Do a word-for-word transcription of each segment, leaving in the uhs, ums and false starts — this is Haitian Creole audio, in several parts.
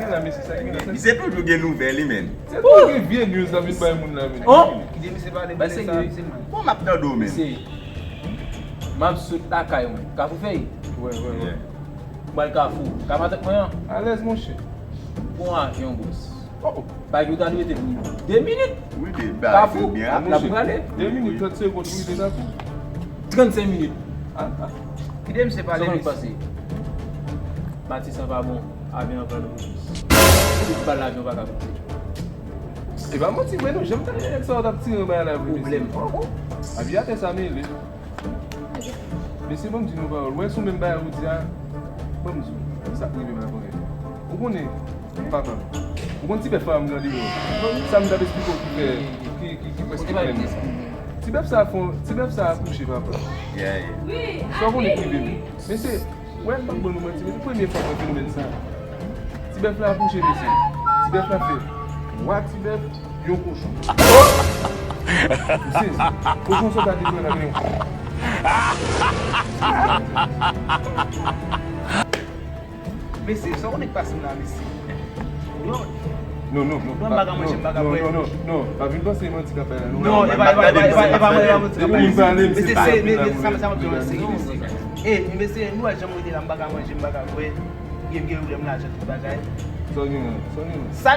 La, mesye, sa ki gen la, sa? Misye toujou gen nouvèl, li, menn. Se pou gen vye news la vin bay moun la, menn. Oh! Kite misye pale, pale sa, misye, man. Bon, m ap tande w, menn. Mesye, m ap sot lakay mwen. Kafou Fèy? Wè, wè, wè. M al Kafou. Ka matant mwen an? Alèz, monchè. Bon avyon, bòs. Oh, oh. Bagay yo ta dwe te pou de minit. Wi, de bagay Kafou, byen rapid. L ap prale. De minit, trant segonn pou rive Kafou. Trannsenk minit. Ah, ah. Kite misye pale, mesye. Sa w pase? Matis an pa bon, avyon an pran lòt. Tout bal avyon pa ka koute. E pa manti vre non, janm tande nèg sa yo t ap tire nan bagay la vre, mesye. Pwoblèm. Oh, oh. Avyatè sa mele. Mesye, ban m di nou pawòl. Wè sou menm bagay ou di a, ban m di w, sa k rive m la, pankè. Ou konnen, papa, ou konn ti bèf la m grandi yo. Sa m t ap esplike w ki fè, ki, ki, ki prèske fè m. Ti bèf sa fon, ti bèf sa akouche, papa. Sa w konnen ki rive m. Mesye, wè, m p ap ban nou manti, mesye, premye fwa m wè fenomèn sa. Ti bèf la akouche, mesye. Ti bèf la fè twa ti bèf, yon kochon. M sezi. Kochon sot a de pwen nan men. Mesye, sa w konnen k pase m la, mesye? Yo. Non, non, non. Non, m pa ka manje, m pa ka bwè. Non, non, non, non. Pa vin panse manti k ap bay la, non. Non, e pa, e pa, e pa, e pa, e pa manti k ap bay la. Depi m pale, m se pa vin la, mesye, sa, sa m ap di w, se ki, mesye. E, mesye, nou wè jan m rete la, m pa ka manje, m pa ka bwè. Gen, gen pwoblèm lajan, tout bagay. Sa w gen la? Sa w gen la? Sa,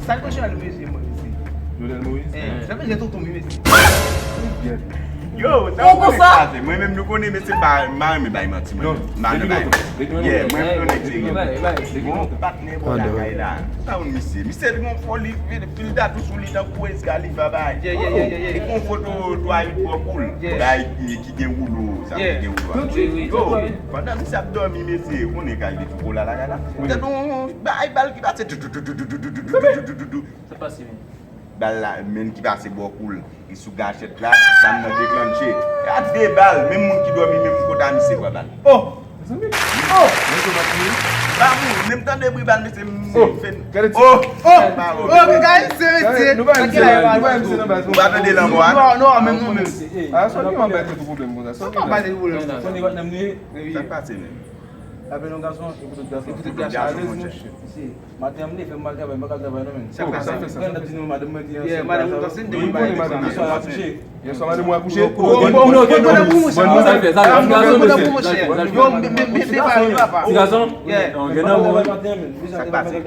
sa Jovenel Moïse, mwen, mesye. Jovenel Moïse? Eh, Jovenel gen tonton, wi, mesye. Yo, sa w konnen k pase? Mwen menm nou konnen, mesye, m pa, m pa renmen bay manti, mwen. Non, m pa renmen bay manti. Yeah, mwen menm nou nèg serye. Bon, patnè bò lakay la. Sa w misye? Misye li gon foli, pil tatouch sou li tankou Wiz Khalifa, bay. Yeah, yeah, yeah, yeah, yeah. Li gon foto twa uit bò kou l. Yeah. Bay, ki gen woulo, sa ki gen woulo a. Wi, wi. Yo, pandan misye ap dòmi, mesye, ou konnen kay li tou kola lakay la. Tèt yon bay bal ki pase. Sa pase, men. Bal la, menm ki pase bò kou l, li sou gachèt la, sa m nan deklanche. A de bal, menm moun ki dòmi, menm kote a misye pran bal. Oh! Mezanmi. Oh! Mezanmi. Ba moun, menm tande bri bal, mesye, m fen. Gade ti. Oh! Oh! Ba moun. Oh, men gade se mesye. Nou pa misye, nou pa misye nan baz. Ou pa tande lanmò a? Non, non, menm non, menm. Ah, sa ki anba tèt ou pwoblèm konsa? Sa ki anba tèt ou pwoblèm konsa? Sa ki anba tèt ou pwoblèm konsa? Sa k pase, menm? Apèl yon gason, e pou tout gason. E pou tout gason, monchè. Maten an m leve, m al travay, m pa ka al travay non, menn. Sa k pase? Sa k fè sa? Madanm mwen di, yeah, madanm mwen di, se yon bagay sa. Wi, m konnen madanm mwen. Yèswa madanm mwen akouche? Yèswa madanm mwen akouche? Bon, bon, bon, sa fè sa, sa fè sa, sa fè sa. Yo, m, m, m, m, m, papa. Ti gason? Yeah. Non, gen nan mwen. Sa k pase?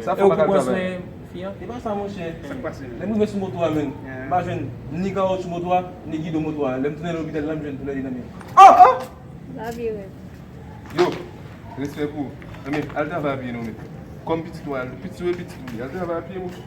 Sa fè m pa ka al travay. Fi an? E pa sa, monchè. Sa k pase? Lè m rive sou moto a, menn, m pa jwenn ni kawotchou moto a, ni gidon moto a. Lè m tounen lopital la, m jwenn tou lè de nan men. Oh, oh! Yo, respè pou ou. Enben, al travay a pye non, men. Kòm pitit ou a, pitit ou e pitit ou ye. Al travay a pye, monchè.